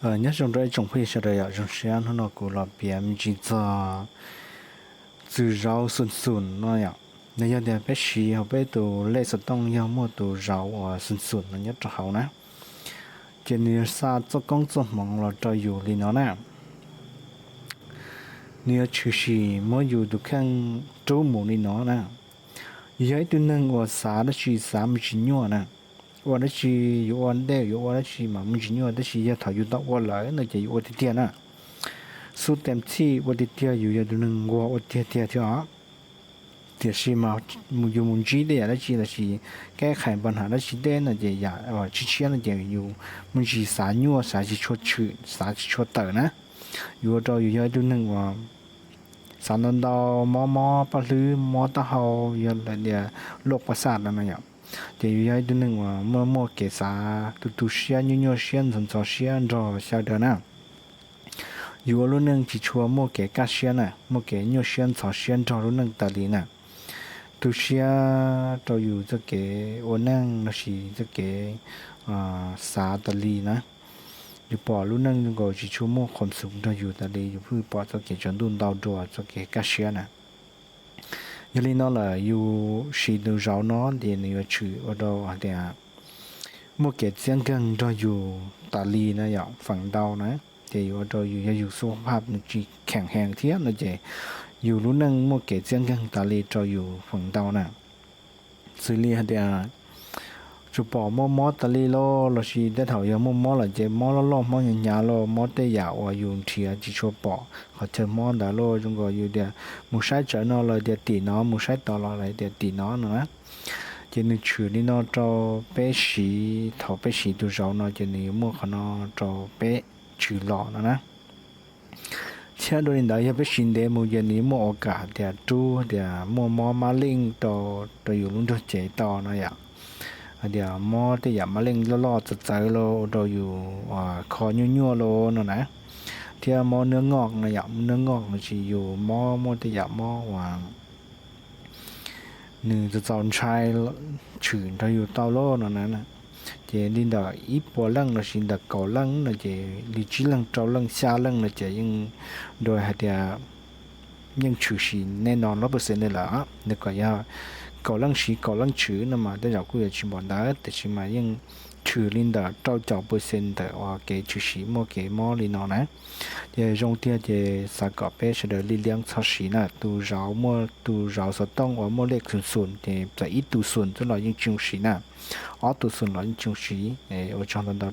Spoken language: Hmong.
Nyob zoo rau ib tsoom phooj ywg sawv daws yom, zoo siab hnub no kuv los piav me ntsis txog txug zauv xum xum no yom. Nws yog tias peb siv hauv peb tus lej xov tooj yog muaj tus zauv uas xum xum no nyob rau hauv na, ces nws yuav xa txoj koob txoj hmoov los rau yus li no na. Nws yuav tshwm sim muab yus tus kheej rub mus li no na. Yus yog ib tug neeg uas xav dab tsi xav me ntsis nyuaj na, ua dab tsi, yuav ua ntej yuav ua dab tsi mas me ntsis nyuaj, tab sis yog thaum yus tau ua lawm no ces yus ua tiag tiag na. Xub tes txhij ua tiag tiag, yus yog tus neeg nquag ua tiag tiag thiab os. Tiam sis mas yus mus ntsib tej yam dab tsi lossis kev khais npa nham dab tsi tej no ces yam tshiab tshiab no ces yus me ntsis xav nyuaj, xav tsis tshua tshwm, xav tsis tshua tawm na. Yus ua rau yus yog ib tug neeg uas xav ntau ntau, mob mob paj hlwb, mob taub hau, yog lawv tias luaj pas xaj no no yom. Ces yus yog ib tug neeg uas muaj muaj kev xav tu tu siab, nyuaj nyuaj siab, ntxhov ntxhov siab nrog sawv daws na. Yus ua lub neej tsis tshua muaj kev kaj siab na, muaj kev nyuaj siab ntxhov siab nrog lub neej tas li na. Tu siab rau yus txoj kev ua neej lossis txoj kev xav tas li na. Yus pom lub neej zoo nkaus tsis tshua muaj qhov xum nrog yus tas li, yus pheej pom txoj kev tsaus ntuj ntau dua txoj kev kaj siab na. Yog li no lawm yus siv tus zauv no ces nws yuav tshwm ua rau hais tias muaj kev txiab nkeeg nrog yus tas li na yom, feem ntau na. Ces yuav ua rau yus, yog yus xub phaj nws tsis kheem heev thiab no ces yus lub neej muaj kev txiab nkeeg tas li rau yus feem ntau na. Xws li hais tias tsuas pom mob mob tas li lauj, lossis tej thaum yog muaj mob lawm ces mob loj loj, mob hnyav hnyav lauj, mob tej yam uas yus nrhiav tsis tshua pom qhov chaw mob ntawd lauj, zoo nkaus yus tias mus saib tsawv no los tias tim no, mus saib tod los tias tim no no na. Ces nws tshwm li no rau peb siv, thaum peb siv tus zauv no ces nws yuav muaj qhov no rau peb tshwm los no na. Thiab dua li ntawd yog peb siv ntev mus ces nws yuav muaj ua kam tias rub tias muaj mob mab leej rau, rau yus lub nrog cev tau no yom. Hais tias mob tej yam mab leej loj loj txawv txawv los ua rau yus kho nyuaj nyuaj los no na. Thiab mob nab ngoj no yom, nab ngoj no ces yus mob muaj tej yam mob uas nws txaus txaus ntshai tshwm nrog yus tau lauj no na. Ces li ntawm ib puas leej lossis ntawm kaum leej no ces li tsib leej rau leej xya leej no ces yeej dua hais tias yeej tshwm sim nej no lub pes xees li lawm. Nws kom yog kaum leej siv kaum leej tshwm no mas tej zaum kuj yuav tsis npaum ntawd, tiam sis mas yeej tshwm li ntawm rau caum pes xees ntawm uas kev tshwm sim muaj kev mob li no na. Ces zoo tiag ces xav kom peb sawv daws li liab txhob siv na, tus zauv muaj tus zauv xov tooj uas muaj lej xum xum ces txawm ib tus xum xwb los yeej tsis zoo siv na, ob tus xum los yeej tsis zoo siv. Ua tsaug ntau ntau.